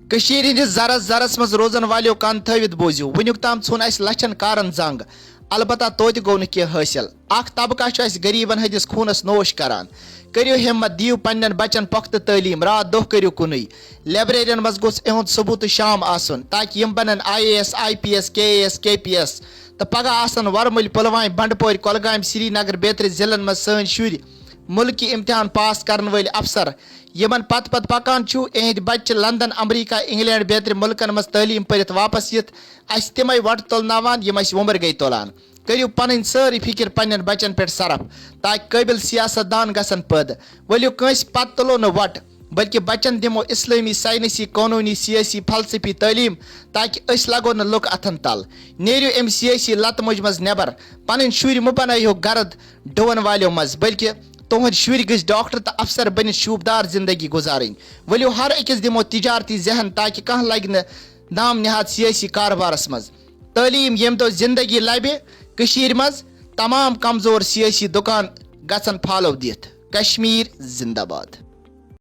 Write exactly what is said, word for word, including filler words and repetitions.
کٔشیٖرِ ہٕنٛدِس زرس زرس منٛز روزن والیو، کن تھٲوِتھ بوٗزِو، وُنیُک تام ژھُن اسہِ لچھن کارن زنگ، البتہ توتہِ گوٚو نہٕ کینٛہہ حٲصِل۔ اکھ طبقہ چھُ اسہِ غریٖبن ہٕنٛدِس خوٗنس نوش کران۔ کٔرِو ہمت، دِیِو پننٮ۪ن بچن پۄختہٕ تعلیٖم، راتھ دۄہ کٔرِو کُنُے۔ لائبریرین منٛز گوٚژھ اِہُنٛد صبح تہٕ شام آسُن، تاکہِ یِم بنن I A S, I P S, K A S, K P S, تہٕ پگاہ آسن ورمُلۍ، پُلوامہِ، بنڈپورِ، کۄلگامہِ، سری نگر، بیترِ ضلعن منٛز سٲنۍ شُرۍ مُلکی امتحان پاس کرن وٲلۍ افسر۔ یِمن پتہٕ پتہٕ پکان چھِو، اِہِنٛدۍ بچہِ چھِ لندن، امریکہ، انگلینڈ، بیترِ مُلکن منٛز تعلیٖم پٔرِتھ واپس یِتھ اسہِ تِمے وۄٹہٕ تُلناوان، یِم اسہِ وُمبٕر گٔے تُلان۔ کٔرِو پنٕنۍ سٲرٕے فکر پننٮ۪ن بچن پٮ۪ٹھ صرف، تاکہِ قٲبل سیاست دان گژھن پٲدٕ۔ ؤلِو کٲنٛسہِ پتہٕ تُلو نہٕ وۄٹہٕ، بلکہِ بچن دِمو اسلٲمی، ساینسی، قونوٗنی، سیٲسی، فلسفی تعلیٖم، تاکہِ أسۍ لگو نہٕ لُکہٕ اتھن تل۔ نیرِو امہِ سیٲسی لتہٕ مۄنجہِ منٛز نٮ۪بر۔ پنٕنۍ شُرۍ مہٕ بنٲیِو گرد ڈوَن والیو منٛز، بلکہِ تُہنٛدۍ شُرۍ گٔژھۍ ڈاکٹر تہٕ افسر بٔنِتھ شوٗبدار زندگی گُزارٕنۍ۔ ؤلِو ہر أکِس دِمو تجارتی ذہن، تاکہِ کانٛہہ لگہِ نہٕ نام نہاد سیٲسی کاربارس منٛز۔ تعلیٖم ییٚمہِ دۄہ زندگی لبہِ کٔشیٖرِ منٛز، تمام کمزور سیٲسی دُکان گژھن پھالو دِتھ۔ کشمیر زندہ باد۔